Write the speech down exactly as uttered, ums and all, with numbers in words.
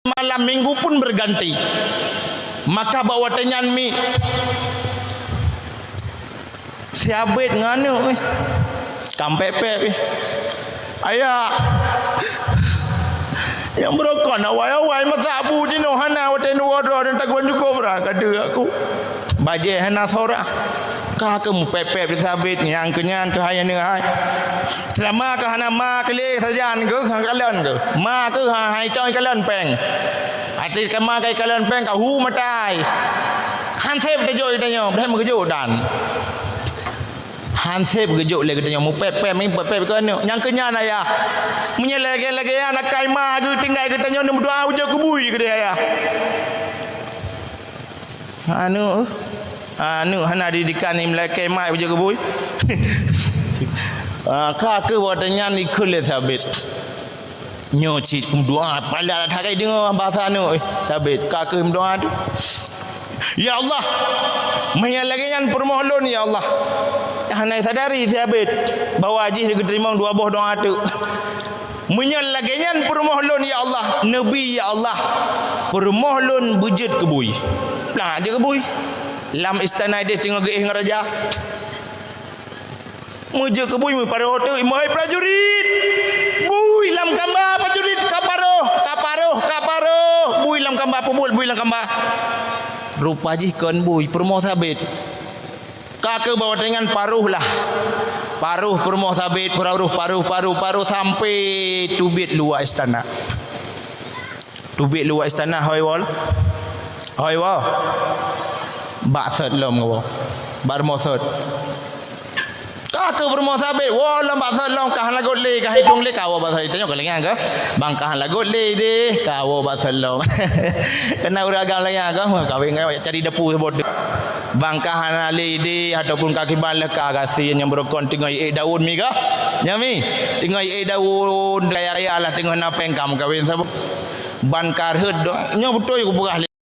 malam minggu pun berganti. Maka bak watée nyan mi si Abed ngon aneuk, eh, kam pép-pép, eh. Ayah, nyang beurokon awai-awai masa bu jinoe hana watée dua droe dan taguan jukôb bra ka deuek aku. Bajée hana sora. Ka keuh meupép-pép di si Abed nyang keu nyan keuh hai aneuk hai. Seulama ka hana ma keu lé sajan keuh, ka kalon keuh. Ma keuh ha-, hai tong kalon péng. Até ka ma kai kalon péng ka hu matai. Han sép teujok geutanyoe, beuhe meugeujok dan. Han sép geujok lé geutanyoe meupép-pép, meupép-pép keu aneuk. Nyang keu nyan ayah. Meunyoe lagée-lagée nyan akai ma geutinggai geutanyoe neumeudoa ujeue keubui keudeh ayah. Aneuk, aneuk hana didikan ni meulakée mak bajée keubui. Ah, ka keuh watée nyan ikheun lé Sabit. Nyoe cit meudoa, pala that kai deungoe bahasa aneuk, eh, Sabit. Ka keuh meudoa tu. Ya Allah, meunyoe lagée nyan peurumoh lôn, ya Allah. Hana sadari Sabit bahwa jih geuteurimong dua boh doa tu. Meunyoe lagée nyan peurumoh lôn, ya Allah, neubi, ya Allah, peurumoh lôn beujeuet keubui. Nah, jeuet keubui. Lam istana ideh teungoh geuéh ngon raja. Meujeuet keubui meuparoh teuk, "Hai prajurit! Bui lam kamba prajurit ka paroh, ka paroh, ka paroh! Bui lam kamba, peubuet bui lam kamba!" Rupa jih kon bui, peurumoh Sabit. Ka keuh bak watée nyan paroh lah. Paroh peurumoh Sabit, paroh, paroh, paroh, paroh, sampoe teubiet luwa istana. Teubiet luwa istana, hôi woe. Hôi woe. Bak sot lom woe. Bak rumoh sot. Ka keuh peurumoh Sabit, woe lom bak sot lom, ka hana göt lé, ka hitong lé, ka woe bak sot. Tanyoe ka lagée nyan keuh. Bang ka hana göt lé deh, ka woe bak sot lom. Keunan ureuëng agam lagée nyan keuh, kawin ngon cari depu saboh. Bang ka hana lé ideh ataupun ka kiban leuka gasien nyang beurukon teungoh ék daun mi kah? Nyan mi, teungoh ék daun raya-raya lah teungoh na péng ka meukawen saboh. Ban ka rhot do-, nyoe beutôi kupeugah lé.